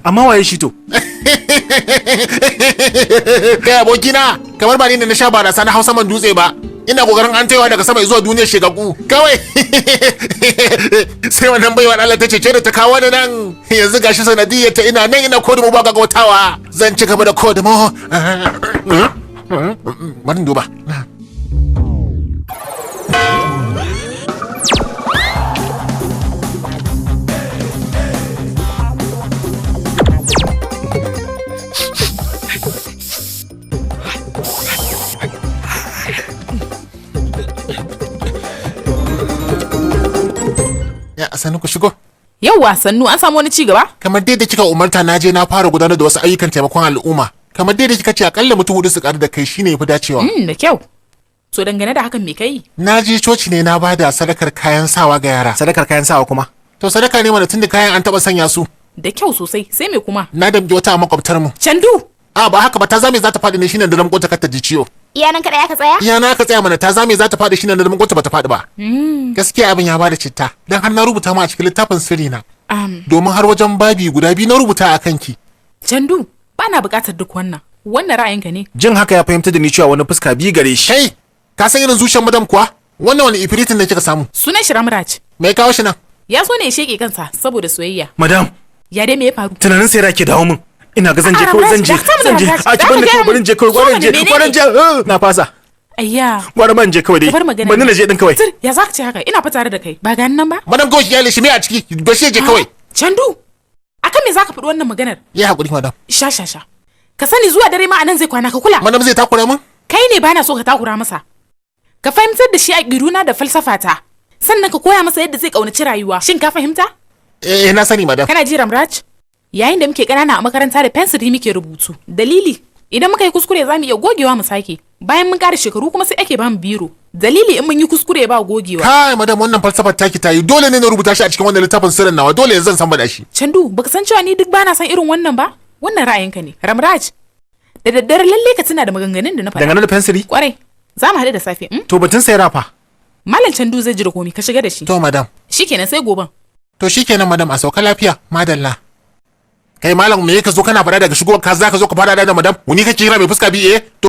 Amma waye shi to? Kai abokina, kamar ba ni ne na sha barasa na hausa man dutse ba. Ina kokarin an taiwa daga sama zuwa duniyar shegaku. Kawai sai wannan baiwar Allah ta cece da ta kawo ni nan. Yanzu gashi sanadiyyar ta ina nan ina kodumo ba gaggautawa. Zan ci gaba da kodumo. Bari in duba. Ya sanu ku shigo. Yauwa sannu, an samu wani ci gaba? Kamar dai da kika umarta, na je na fara gudanar da wasu ayyukan taimakon al'umma. Kamar dai da kika ce akalla mutum hudu su karu da kai shine yafi dacewa. Da kyau. So dangane da hakan me kai? Na je coci ne na bada sadakar kayan sawa ga yara. Sadakar kayan sawa kuma? To sadaka ne mana, tunda kayan an taba sanya su. Da kyau sosai, sai me kuma? Na damge wata a makwabtar mu. Candu! A ba haka ba, ta zame za ta faɗi ne shine da damƙo ta kar ta ji ciwo. Iya nan kaɗai aka tsaya? Iya na aka tsaya mana, ta zame za ta faɗi shine da damƙo ta bata faɗi ba. Gaskiya abin ya bada citta, dan har na rubuta ma a cikin littafin sirri na. Domin har wajen babi guda biyu na rubuta a kanki. Candu, ba na buƙatar duk wannan. Wannan ra'ayinka ne. Jin haka ya fahimta da ni cewa wani fuska biyu gare shi. Kai, ka san irin zuciyar madam kuwa? Wannan wani ifiritin ne kika samu? Sunan shi Ramraj. Me ya kawo shi nan? Ya zo ne ya sheke kansa saboda soyayya. Madam. Ya dai me ya faru? Tunanin sai ke dawo min. Ina ga zan je A'a, kawai, zan je, Ramraj, dakata zan je. mana, Ramraj. A ki bani kawai, barin je kawai, gwaran je, Zo mana, gwaran je. Na fasa. Ayya. Gwara man je kawai dai. Ka bar magana. Bani na je din kawai. Sir, ya za ka ce haka? Ina fa tare da kai. Ba gani nan ba? Madam kawai ki kyale shi, me a ciki? Ba shi je kawai. Candu. Akan me za ka faɗi wannan maganar? Ya hakuri madam. Sha sha sha. Ka sani zuwa dare ma anan zai kwana, ka kula. Madam zai takura min? Kai ne bana so ka takura masa. Ka fahimtar da shi a ƙiruna da falsafata. Sannan ka koya masa yadda zai ƙaunaci rayuwa. Shin ka fahimta? Eh, na sani madam. Kana ji Ramraj? Yayin da muke ƙanana a makaranta da fensiri muke rubutu. Dalili, idan muka yi kuskure za mu iya gogewa mu sake. Bayan mun ƙara shekaru kuma sai ake bamu biro. Dalili, in mun yi kuskure ba gogewa. Kai madam, wannan falsafar taki ta yi, dole ne na rubuta shi a cikin wannan littafin sirrin nawa, dole yanzu zan san bada shi. Candu, baka san cewa ni duk bana son irin wannan ba? Wannan ra'ayinka ne. Ramraj, da daddare lalle ka tuna da maganganun da na faɗa. Dangane da fensiri? Kwarai. Za mu haɗu da safe. To batun sayar fa. Malam Candu zai ji da komi, ka shiga da shi. To madam. Shikenan, sai goben. To shikenan madam, a sauka lafiya, madalla. Kai malam, me ka zo kana faɗa daga shigowar ka zaka zo ka faɗa da madam? Wani kake kira mai fuska biyu eh? To